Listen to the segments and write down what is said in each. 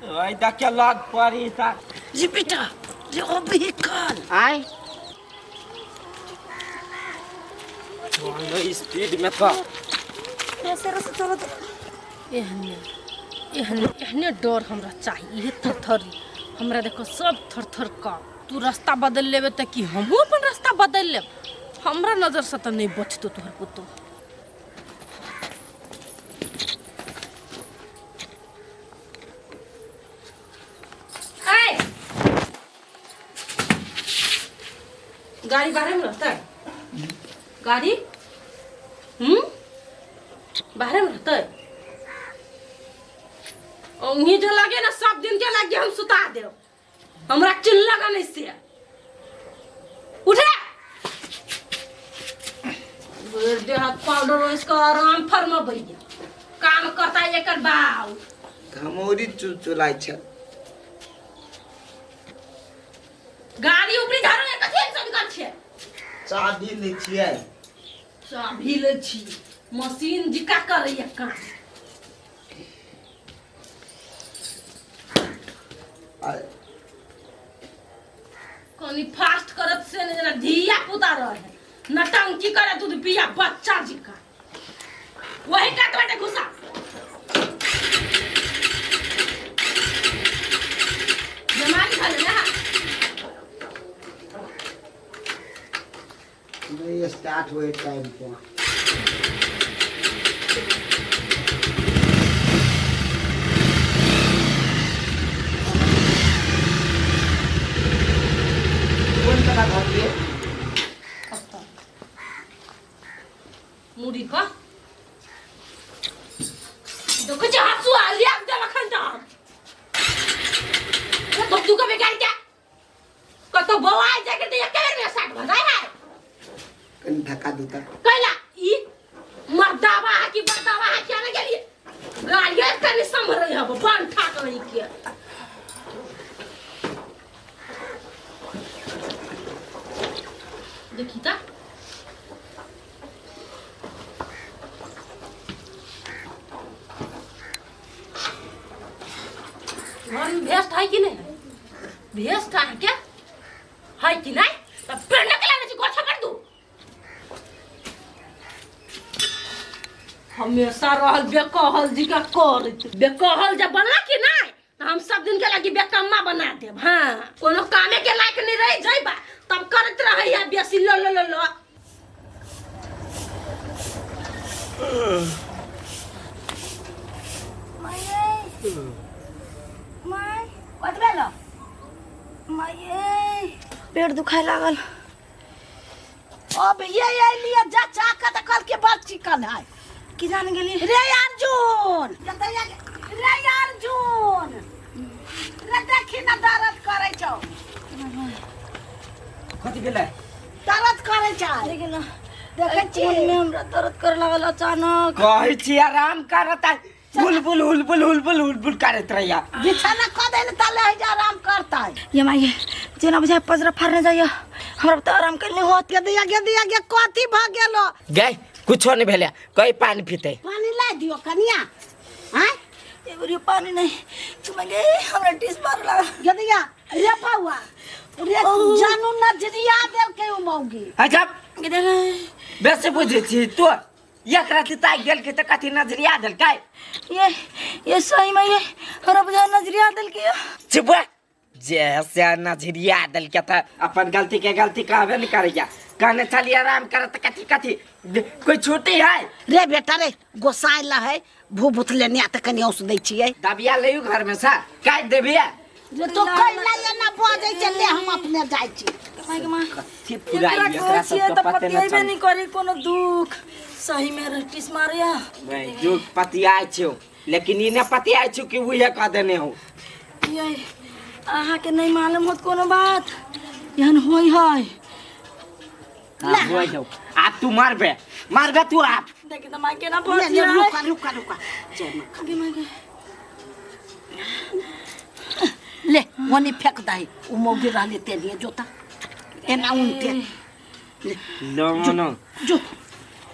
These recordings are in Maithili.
ओइ देखिए लग पड़ी ता। जी बेटा रे ओ व्हीकल आय चलो स्पीड में तो रसे रसे चलो तो। एहने एहने एहने डर हमरा चाही, इहे थरथरी हमरा देखो सब थरथर का। तू रास्ता बदल लेबे तऽ की हमहूँ अपन रास्ता बदल लेब? हमरा नजर से तऽ नहीं बचतो तोहर पुतोह। आय गाड़ी बाहरे में रहता है गाड़ी, बाहरे में रहता है। औंही जो लगे ना सब दिन के लगे हम सुता देव, हमरा चिल्ला का नहीं से उठे देह हाथ पाउडर इसको आराम फरमा भैया काम करता है एकर बाऊ। घमौरी चुलचुलाइ छै। गाड़ी ऊपरी धरो एक कथी सब कर छै। चाभी लै छियै। चाभी लै छी, मशीन जिका करैया काम। कनी फास्ट करत से ने जेना धिया पुता रहे नटंकी करे दूध पिया बच्चा जिका वही काट बाटे घुसा। बीमारी भले ना नहीं स्टार्ट हुए टाइम पर। कोन तरह घर मुड़ी का देखो जे हसुआ लिया दे अखन त हम तो दुका बेकार क्या कतो बौआ जाय के त एके बेर में साट भ जाय है। कनी धक्का दू त कैला ई मर्दावा है कि बर्दावा है क्या ना गेलिए गाड़िए कनी संभरै हब बन ठाक नहीं के। देखी त घर में भेस्ट है कि नहीं? भेस्ट है क्या? है कि नहीं? तब पेड़ के लाने छी गोछा पर दू। हमेशा रहल बेकहल जी का करत बेकहल जब बनला कि नहीं तो हम सब दिन के लागी बेकम्मा बना देब। हाँ कोनो कामे के लायक नहीं रह जाइबा तब करत रहे या बेसी लो लो लो लो। माय कत भेल? माये पेट दुखाय लागल। अब ये अलिए जा चा के त कल के बड़ चिकन है की जान गेली रे अर्जुन रे अर्जुन रे देखी ना दर्द करे छौ। कथी भेलै? दर्द करे छै। देखी ना देखै छी मन में हमरा दर्द करे लागल अचानक। कहै छी आराम करत आ हुलबुल हुलबुल हुलबुल हुलबुल करैत रहिया। बिछाना कऽ दे ने ताले है जे आराम करतै। ये माये जेना बुझाय पजरा फाड़ने जाइए हमरा तऽ आराम करने होत। गे दिया गे दिया गे कथी भऽ गेलो? गै कुछो नहीं भेलै, कहीं पानी पीते। पानी ला दियो कनिया। आँय एगो पानी नहीं तुम गे हमरा डिस मार लागल। गे दिया रे पौआ रे जानू नजरिया देलकै उ मौगी। अच्छा गे देख बेसी बुझै छी तो एक राति ताकि गेलकै तऽ कथी नजरिया देलकै? ये सही में ये हमरा बुझाय नजरिया देलकै। चुप जे से नजरिया देलकै तऽ अपन गलती के गलती कहबे नहीं करैया। कहने चलिए आराम करत कथी कथी कोई छुट्टी है? रे बेटा रे गोसाई ला है भूभूत लेने आ तऽ कनि औस दै छियै। दबिया लेयू घर में से काटि देबिया। रे तो कैला एना बजै छै ले हम अपने जाइ छी। माय के माँ कथी फुराइ एकरा एकरा कहै छियै सबके तऽ पते नहि पतियेबे चलै। नहि करी कोनो दुख सही में रटिस मारिया। नहीं दुख पतियाइ छौ लेकिन ई नहि पतियाइ छौ कि उहे कह देने हो। ये अहाँ के नहीं मालूम होत कोनो बात एहन होई है। हाँ, होई हौ। आब तू मारबे मारबे तू आब। देखी तऽ माय केना ले, पहुँच ले, रुका रुका रुका गे माय गे। ले ओनी फेंक दही उ मौगी रहले तेलिए जोता एना उनटे ले लो नो जो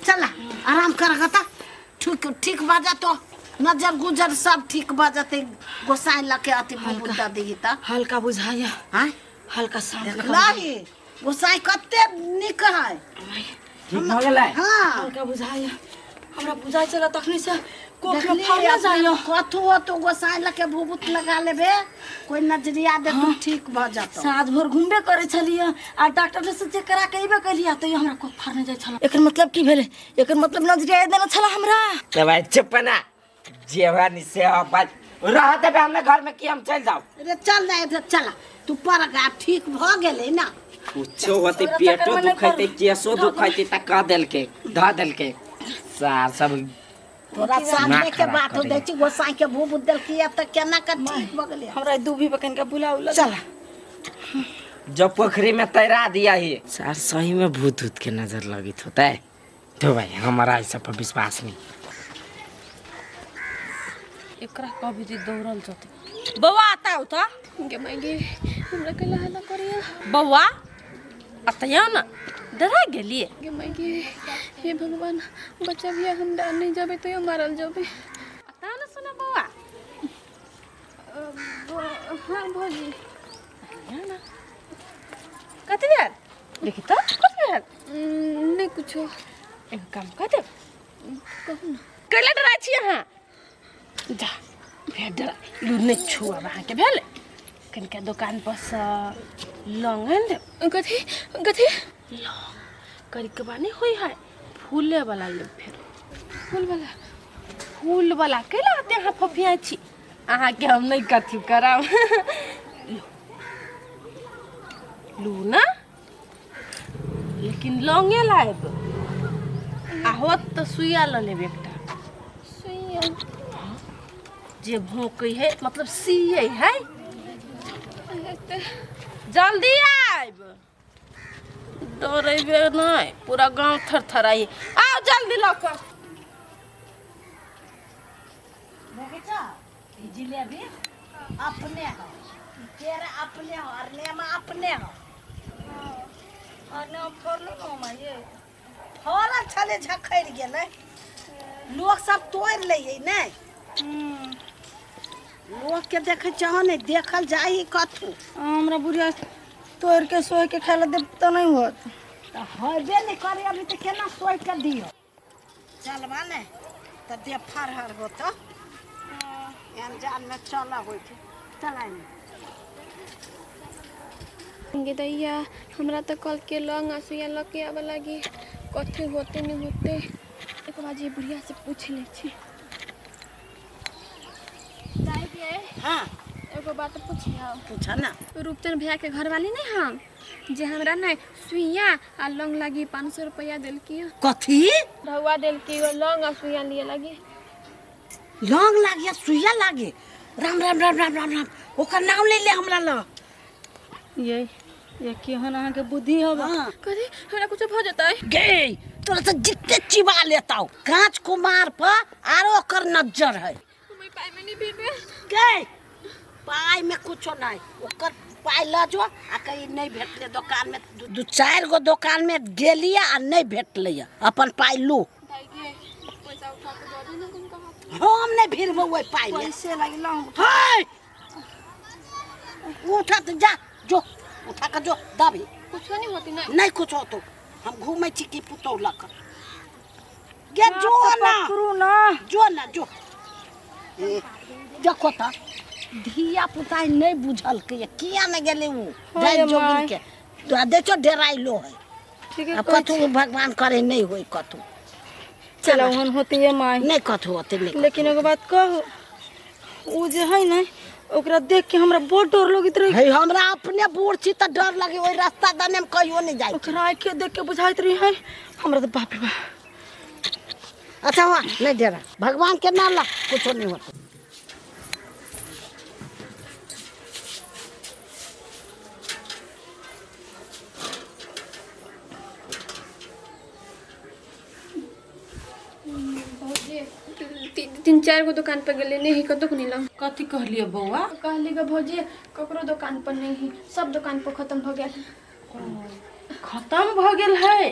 चला आराम कर गता ठीक ठीक बाजा तो। नजर गुजर सब ठीक भऽ जेतै। गोसाई लऽ के अथी भूबूत दऽ दही तऽ हल्का बुझाइया। आँय, हल्का साँस देखलही गोसाई कते नीक है। ठीक भऽ गेलै? हाँ, हल्का बुझाइया। हमरा बुझाइ छलै तखनी से कोख में देखली फड़ने जाइया। कथू होतो गोसाई लऽ के भूबूत लगा लेबे, कोई नजरिया देतौ ठीक भऽ जेतौ। साँझ भोर घूमबे करै छलियै आ डॉक्टर से चेक करा के अयबे केलियै, तैयो हमरा कोख फाड़ने जाइ छल। एकर मतलब की भेलै? एकर मतलब नजरिया देने छला हमरा। तऽ भाइ चुप ना, जेवा से बात रह देबे हमने घर में कि हम चल जाओ। अरे चल ना इधर, चल तू पर गा, ठीक भऽ गेलै ना। कुछो होते, ओकरा पेटो चक्करमे नहि दुखैते, पड़ू। केसो दुखैते त कह देलके, धऽ देलके सार सब। तोरा सामने के खराब बात हो करैया। दै छी, गोसाई के भूबूत देलकी तऽ केना के ठीक भऽ गेलै। हमरा दूभी पर कनिका बुला उला। चल जब पोखरी में तैरा दिया ही सार, सही में भूत ऊत के नजर लगित होता है तो भाई हमारा ऐसा पर विश्वास नहीं। एकरा कभी दी दौड़ल जते। बौआ आता हो त गे माय गे, हमरा कैला हल्ला करिया? बौआ अतया ना, डरा गेलिए? गे माय गे, हे भगवान बच्चा भैया, हम डर नहीं जाबे तो मारल जाबे। आता ना सुना बौआ। हाँ भौजी। ना कथी भेल? देखी त कथी भेल? नहीं कुछो। एगो काम कर देब? कहू ना। कैला डराइ छी अहाँ? जा फेर डरा लू, नहि छुअब अहाँके। भेल कनिका दोकान पर से लौंग आनि देब। कथी कथी? करिकबा नहि होइ है, फूले वाला लेब फेर। फूल वाला? फूल वाला। कैला आते अहाँ फफिया छी? अहाँके हम नहि कथी करब, लू ना, लेकिन लौंगे लायब आ होत तऽ सुइया लऽ लेब एकटा। सुइया? जे भोंकै है, मतलब सियै है। जल्दी आबि, डरेबे नहि, पूरा गाँव थरथराइ। आउ जल्दी लऽ कऽ। देखै छ, ई जिलेबी अपने हो, ई केरा अपने हो और नेमा अपने हो। और ना फोड़लो ना माये? फड़ल छलै, झखड़ि गेलै। लोक सब तोड़ि लै है नहि, लोकके देखै छहो नहि, देखल जाइ कथू। हमरा बुढ़िया तोड़ के सोह के खाय ला देब तऽ नहि होत। तऽ हेबे नहि करे अभी तऽ केना सोहि कऽ दियौ? चलबा ने तऽ देह फरहर होतौ, एहन जानमे चलऽ होइ छै। चल ने। गे दैया, हमरा तऽ कल के लौंग आ सुइया लऽ के आबऽ लागी। कथी होते नहीं होते, एक बार जे बुढ़िया से पूछ लै छी। दाई गे। हाँ। एगो बात पूछियौ? पूछ ना। रूपचंद भैया के घरवाली नहीं हम जे हमरा नहीं सुइया आ लौंग लागी 500 रुपया देलकी। कथी? रहुआ देलकी वो लौंग आ सुइया लिए लागी। लौंग लागे, सुइया लागे? राम राम राम राम राम राम, ओकर नाम ले ले हमरा लग। ये केहन अहाँके बुद्धि हवा? हाँ। कथी, हमरा कुछ भऽ जेतै? गे, तोरा तऽ जिते चिबा लेताउ, कांच कुमार पर आरो ओकर नजर है। हम पाई में नहीं भिड़बे। गे, पाई में कुछो नहीं, ओकर पाई लऽ जो आ कहीं नहीं भेटले दोकान में, दू चारि गो दोकान में गेलियै आ नहीं भेटलै, अपन पाई लू। दाई गे, पैसा उठा के दऽ दे ना तुमका हाथ। हम नहीं भिड़बो ओहि पाई में। पैसे लागि लौंग। हे, उठा तऽ जा, जो उठा के जो दबी। कुछो नहीं होती ना? नहीं कुछ होतो, हम घूमै छी की पुतौह लऽ कऽ। गे जो ना। पकड़ू ना। जो ना जो। ए, देखो तऽ धिया पुता नहीं बुझलकै, किया नहि गेलै उ डाइन जोगिन के तोरा देखो डेराइलो है। ठीक है। आ कथू भगवान करे नहीं होई कथू। चलो ओहन होती है माई? नहीं कथू होते नहीं। लेकिन एगो बात कहू, उ जे है ने ओकरा देख के हमरा बहुत डर लगैत रहे। हे, हमरा अपने बूढ़ छी तऽ डर लगे, ओहि रास्ता दने में कहियो नहीं जाइ। ओकरा आँखि देख के बुझाइत रही है हमरा तऽ, बाप रे बाप। अच्छा हुआ नहीं डेरा, भगवान के नाम ला, कुछो नहीं होता। भौजी, तीन चार गो दुकान पर गेलियै, नहीं कतौ नहीं लौंग। कथी कहलिए बौआ? कहली गे भौजी, ककरो दुकान पर नहीं है, सब दुकान पर खत्म हो गेल। खत्म भऽ गेल है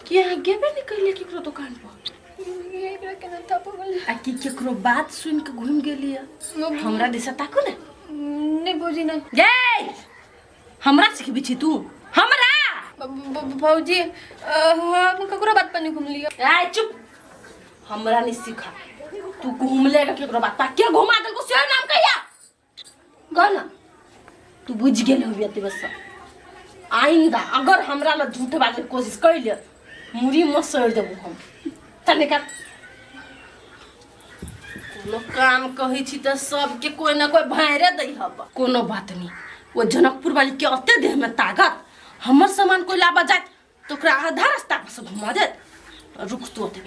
कि अहाँ गेबे नहि कैलियै केकरो दोकान पर? एकरा घुमबे केना थप हो गेल। आ की केकरो बात सुनि के घुमि गेलियै? हमरा दिशा ताकू ने। नहीं भौजी, नहीं। गे, हमरा सिखबी छी तू हमरा? भौजी, हम ककरो बात पर नहीं घुमलियै। आय चुप, हमरा नहीं सिखा। तू घूम लेगा केकरो बात पर? के घुमा देलको से नाम कहिया कह ना। तू बुझ गेल होबी अते बस। आइंदा अगर हमरा ला झूठ बाजे के कोशिश कर ले, मुड़ी मसड़ देबू हम। चल निकल। कोनो काम कहै छी तऽ सबके कोई ना कोई भाइरे दै हब। कोनो बात नहीं, वो जनकपुर वाली के अते देह में ताकत, हमर सामान कोई लाबा जात तो ओकरा आधा रास्ता पर से घुमा देत। रुक तू अते।